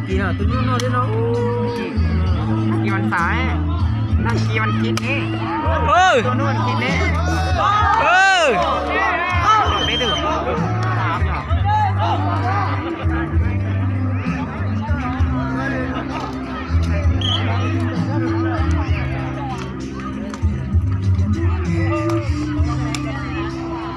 Kỳ hả? Tôi nhớ nó thế nó. Kỳ văn xả ấy. Đang kỳ văn chín ấy. Tôi nó văn chín ấy. Bé tử.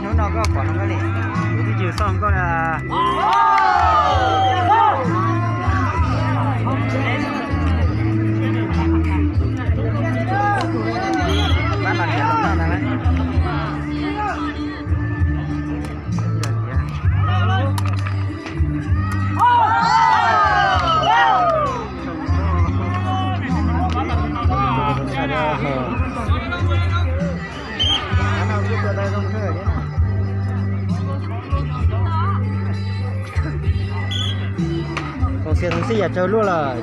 Hnub no koj pom no koj li, kuv twb tsis xoj koj na. Koom xias txog xij yam tsawg luaj lawm.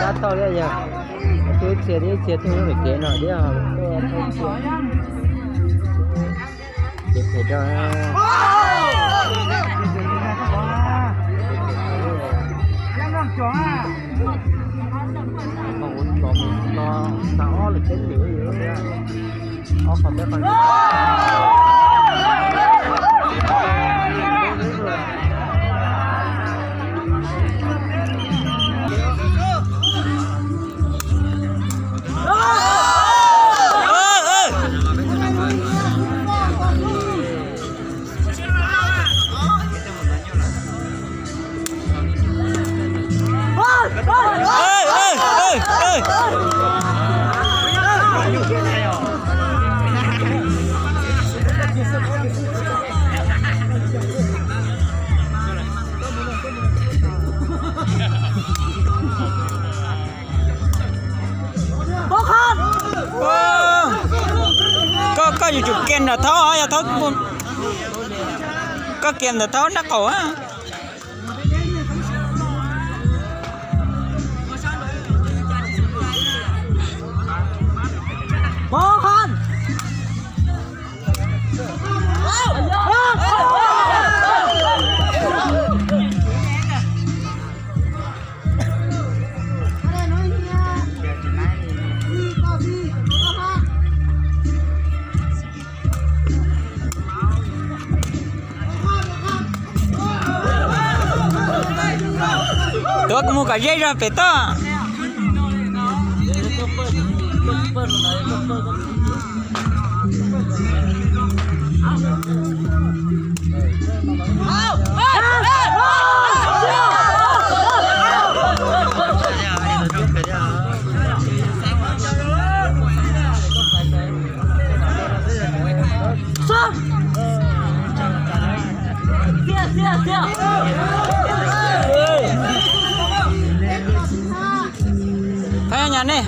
Tab tau li yog, ib txhia thiab ib txhia tuaj lub kev no thiab. Ces phem dog. Los tag ob lwm teb lwm, ob qhov teb qhov. Koj, koj yuav tsum kiag ntawm thaub, yog thaub, koj kiag ntawm thaub nraub qaum. Tuav kuv mus kom ze zog pem toj. Phab nyas ne.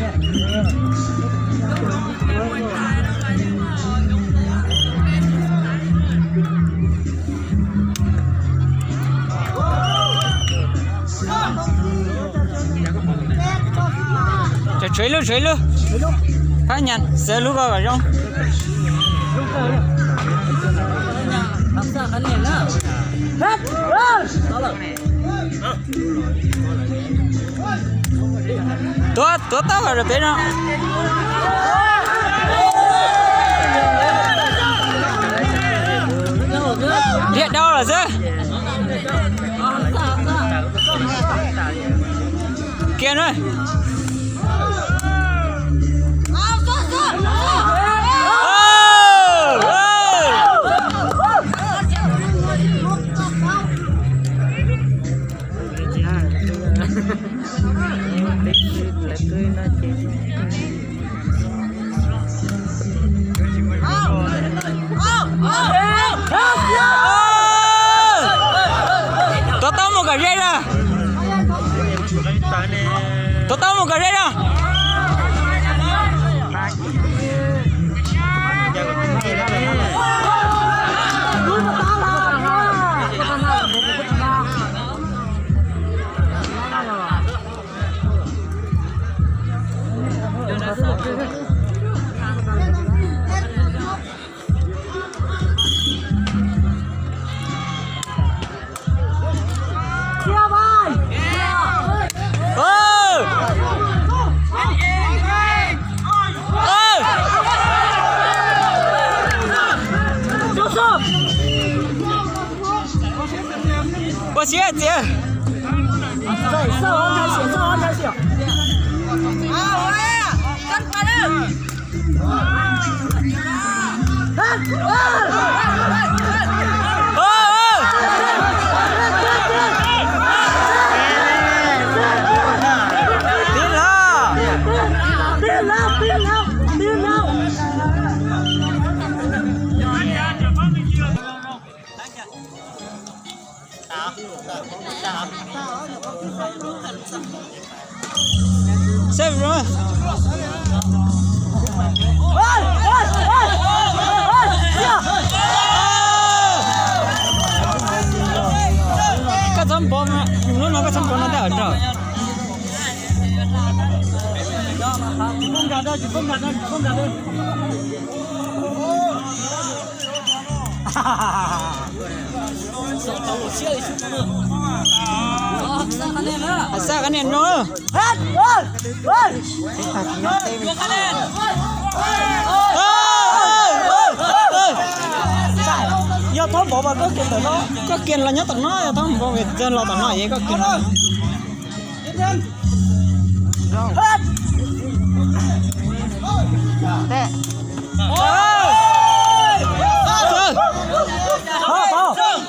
Tshuav ib lub, tshuav ib lub. Phab nyas xav lub ko kom zoo. Tuav, tuav taub hau rau peb no. Liam dau lawm xwb. Kiag na. Tuav taub mus kom ze na. Tuav taub mus kom ze na. Ua siab txiv. Tij laug, tij laug, tij laug. Koj txhob npov, hnub no koj txhob npov no tej zaum raug. Xa qab niam no. Yog thaub npov mas koj kiag ntawm no. Koj kiag los nyob tom no, yog thaub npov los tom no es koj kiag los.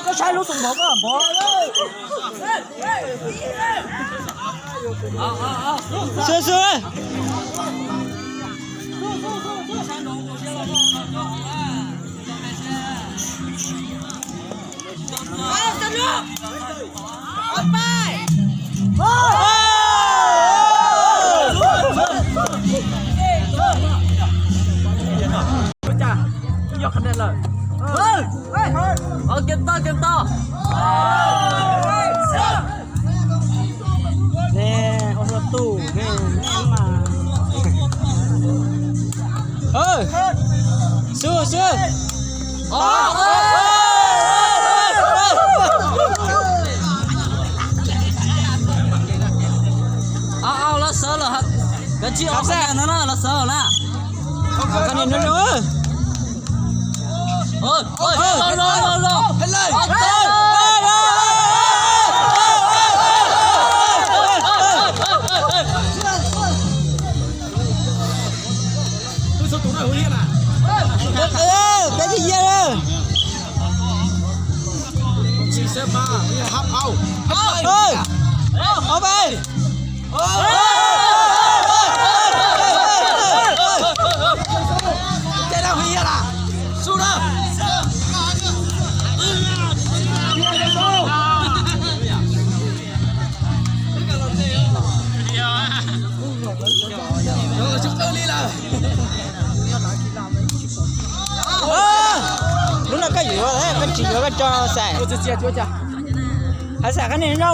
Koj saib lub tus npov koj npov. Xwb xwb. Xub xub. Los sawv lawm, kav tsij no los sawv na. Peb tij ya. Ob peb. Lub no koj yuav, koj tsis yuav koj tso xais. Hais xais qab niam no.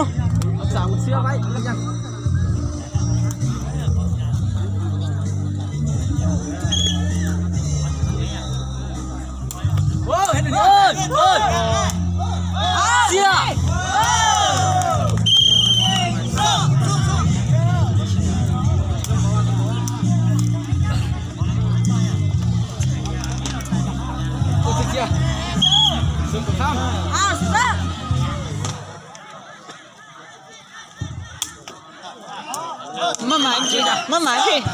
Maj mam, maj mam me ntsis.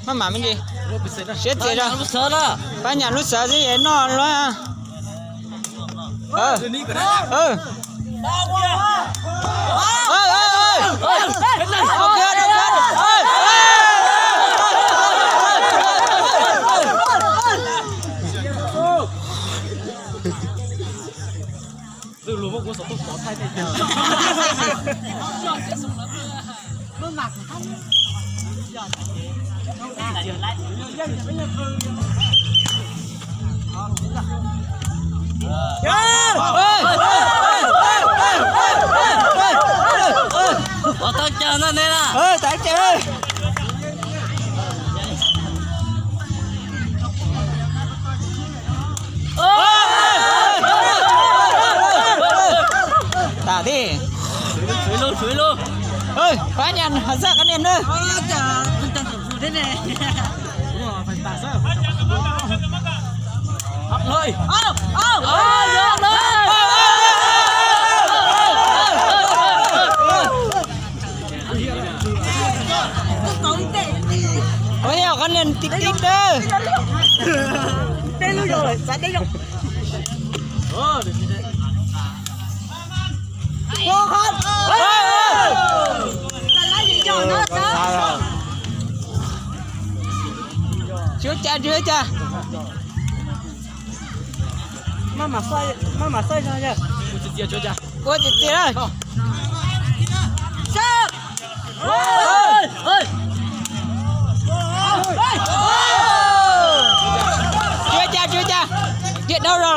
Maj mam me ntsis. Siab txias zog. Pab nyam lub xawv xwb es noj luaj. Ua tau caw ntag ne na. Tas thiab. Pab nyam hais txog qhov niam na. Ua yog qhov niam tib tib dawb. Tsis ua cas, tsis ua cas. Maj mam xaij zog, ua txias txias na. Tsis ua cas, tsis ua cas, tiam dhau zog lawm.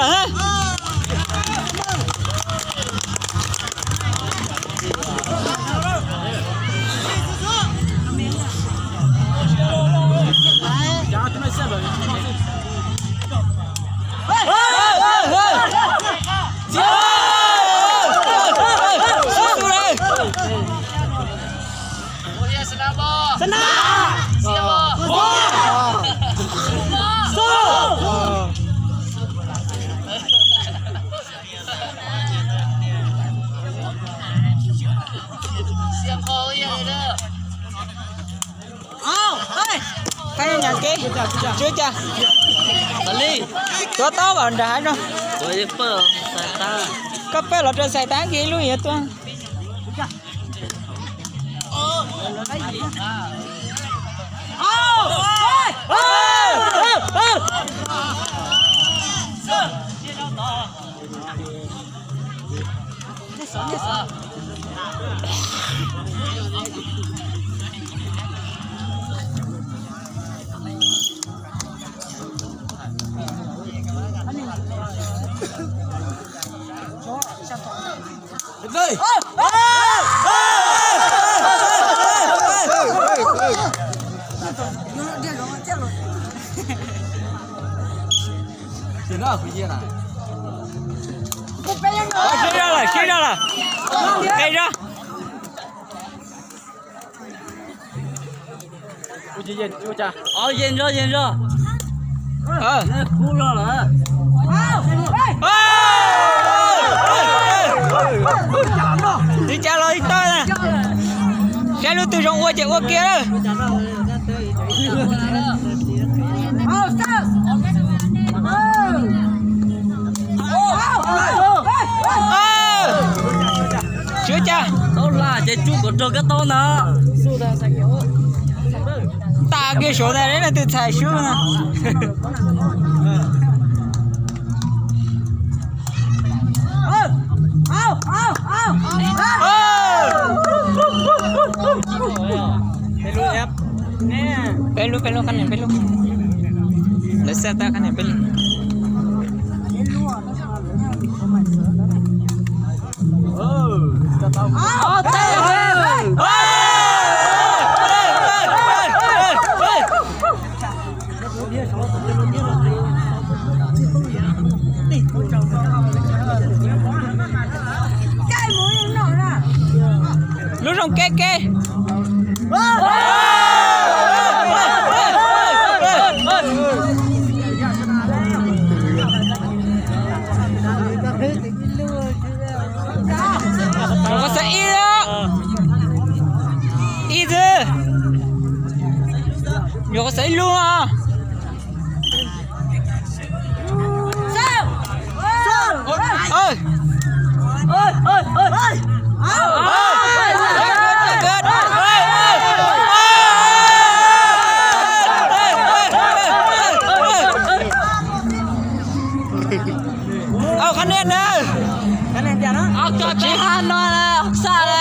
Tsis ua cas, tuav taub nram hav zoov. Koj pab los rau xais tab kiag ib lub yuav tuaj. Siab zog lawm, siab zog lawm. Qe zog. Yeej zog, yeej zog. Li cas los li tau na. Saib lub twg zoo ua ces ua kiag lawm. Sub cas. Taub hla ces tsuj kom raug kab taub ntag. Tas kiag saud ntag, leej twg txhais sub na. Peb lub, peb lub, qab niam peb lub. Lawv xaj tab qab niam peb lub. Lub zoo kev kev. Ib lub. Au, khab niaj na. Tsis hab no na, xaj na.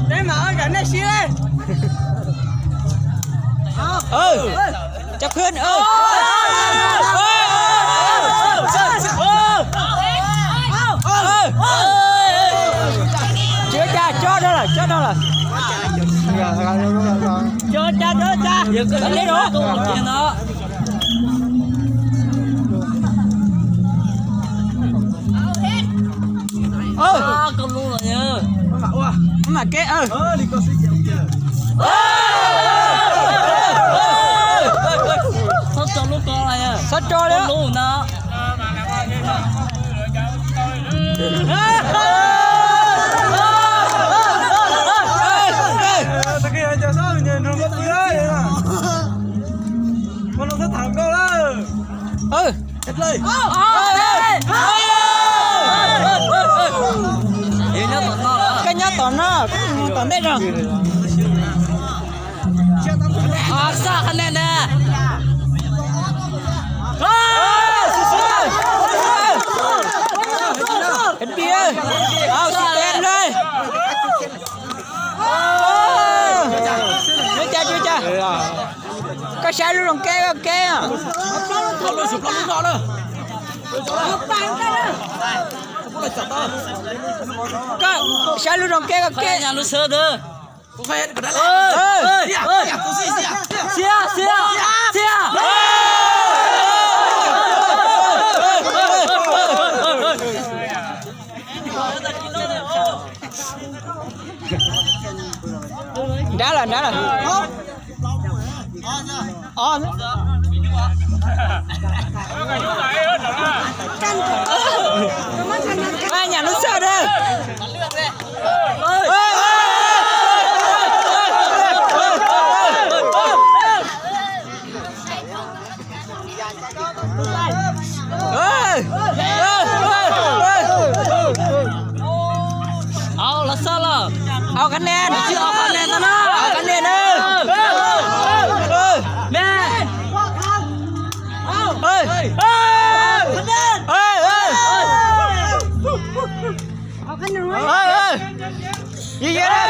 Peb mam ua kom nej siv li. Cov khwb. Tsis ua cas, cob dhau lawm, cob dhau lawm. Tsis ua cas, tsis ua cas. Yog koj li no. Koj lub los. Mam keb. Txhob tso lub ko. Txhob tso li. Lub no. Koj nyob tom no, koj mus tom ntej no. Xaj qhab niaj na. Koj saib lub zoo keb koj keb. Koj saib lub zoo keb koj keb. Nrab lawm, nrab lawm. Nyam lub xyab na. Au, los xaj los. Au qhab niaj, au qhab niaj na. Au qhab niaj na. Yig yig na.